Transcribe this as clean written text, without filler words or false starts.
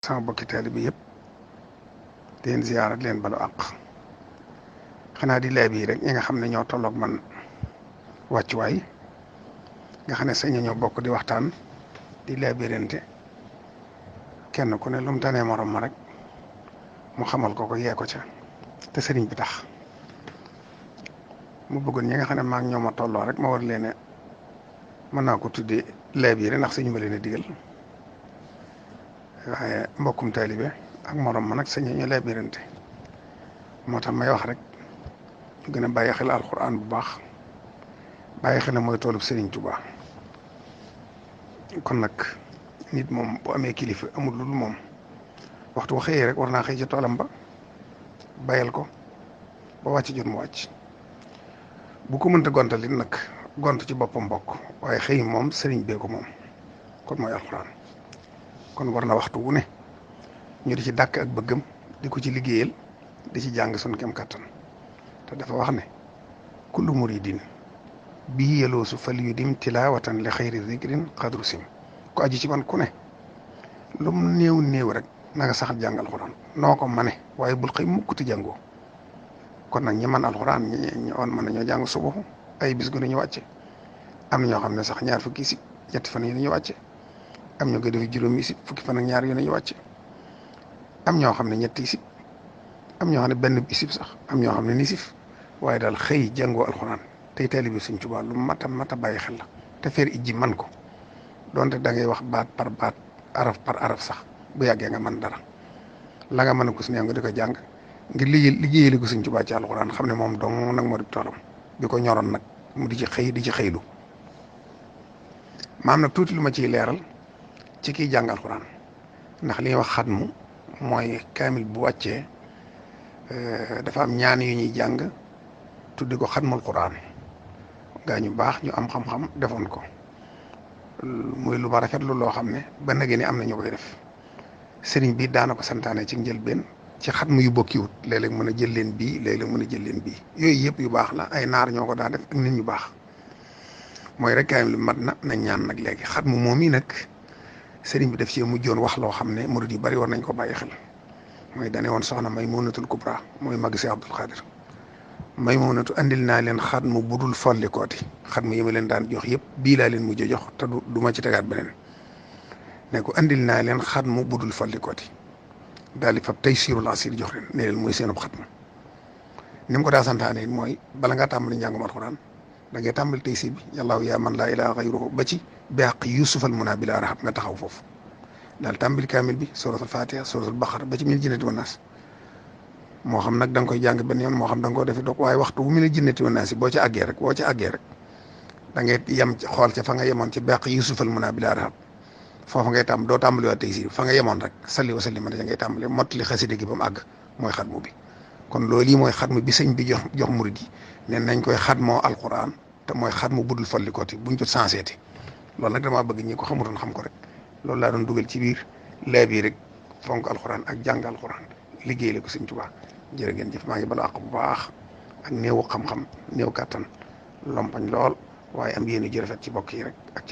sama bokki taalibe bi yëpp di leen ziyaara di leen balu àq xanaa di lay bii rek ñi nga xam ne ñoo tolloog man wàccuwaay nga xam ne sañ ñoo bokk di waxtaan di lay birante kenn ku ne lu mu tanee morom ma rek mu xamal ko yee ko ca te sëriñ bi tax mu bëggoon ñi nga xam ne maa ngi ñoo ma tolloo rek ma war leen a mën naa ko tuddee lay biire ndax suñu ma leen a digal waaye mbokkum taalibe ak morom ma nag sañ ñu lay birante moo tax may wax rek ñu gën a bàyyi xel alxuraan bu baax bàyyi xel ne mooy toolub Sëriñ Tuubaa kon nag nit moom bu amee kilifa amul lu dul moom waxtu xëyee rek war naa xëy ci toolam ba bayal ko ba wàcc jot mu wàcc bu ko mënta gontal it nag gont ci boppam bokk waaye xëy moom sëriñ bee ko moom kon mooy alxuraan kon war na waxtu wu ne ñu di ci dàkk ak bëggam di ko ci liggéeyal di ci jàng suñu kem kattan te dafa wax ne kullu muridin bii yeloosu fal yu dim tilaawatan li xayri zikrin xadru sim ko aju ci man ku ne lum néew néew rek na nga sax jàng alxuraan noo ko mane waaye bul xëy mukkuti jàngoo kon nag ñi man alxuraan ñi on mën nañoo jàng suba ay bis gu ne ñu wàcce am na ñoo xam ne sax ñaar fukki isib ñetti fan yu ne ñu wàcce am ñoo koy def juróomi isib fukki fan ak ñaar yu ne ñu wàcce am ñoo xam ne ñetti isib am ñoo xam ne benn isib sax am ñoo xam ne nisif waaye daal xëy jàngoo alxuraan tey taalibe Sëriñ Tuubaa lu mat a bàyyi xel la te feer ijji man ko donte da ngay wax baat par baat araf par araf sax bu yàggee nga mën dara la nga mën a ko si ne nga di ko jàng ngir liggéeyali ko Sëriñ Tuubaa ci alxuraan xam ne moom dong nag moo di toolam bi ko ñoroon nag mu di ci xëy di ci xëylu maam nag tuuti lu ma ciy leeral ci kiy jàng alxuraan ndax li ñuy wax xatmu mooy kaamil bu wàccee dafa am ñaan yu ñuy jàng tuddi ko xatmul quraan gaa ñu baax ñu am xam-xam defoon ko muy lu ma rafetlu loo xam ne ba nag ni am na ñu koy def sëriñ bi daana ko santaane ci njëlbeen ci xatmu yu bokkiwut léeg-léeg mën a jël leen bii léeg-léeg mën a jël leen bii yooyu yëpp yu baax la ay naar ñoo ko daa def ak nit ñu baax mooy rek kaamil mat na nañ ñaan nag léegi xatmu moom yi nag sëriñ bi def ci mujjoon wax loo xam ne murid yu bari war nañ ko bàyyi xel mooy dane woon soxna Maymunatul Kubra mooy mag si Abdul Xaadir Maymunatu andil naa leen xatmu budul folli kooti xatmu yi ma leen daan jox yëpp bii laa leen mujj jox te du ma ci tegaat beneen ne ko andil naa leen xatmu budul folli kooti daal di fab Taysirul Asir jox leen ne leen mooy seenub xatmu ni mu ko daa santaane mooy bala ngaa tàmbali njàngum alxuraan da ngay tàmbali Taysir bi yàllaahu yaa man laa ilaaha xayruhu ba ci beaq Yusuf al Munaa bilaa rahab nga taxaw foofu daal tàmbali kaamil bi suratul Fatiha suratul Baqara ba ci Minal Jinnati wan Naas moo xam nag da nga koy jàng benn yoon moo xam da nga koo defi dog waaye waxtu bu Minal Jinnati wan Naas boo ci àggee rek da ngay yem xool ca fa nga yemoon ci beaq Yusuf al Munaa bilaa rahab foofu ngay doo tàmbali waa Taysir fa nga yemoon rek salli wa sallim da ngay tàmbali mottali xasida gi ba mu àgg mooy xatmu bi kon loolu yi mooy xatmu bi sëñ bi jox murid yi ne nañ koy xatmoo alquran te mooy xatmu budul follikooti buñ ko senseeti loolu nag damaa bëgg ñi ko xamutoon xam ko rek loolu laa doon dugal ci biir laa bii rek fonk alxuraan ak jàng alxuraan liggéey la ko Sëriñ Tuubaa jërë ngeen jëf maa ngi bala àq bu baax ak néewu xam-xam néew kàttan lompañ lool waaye am yéen a jërëfet ci bokk yi rek ak ci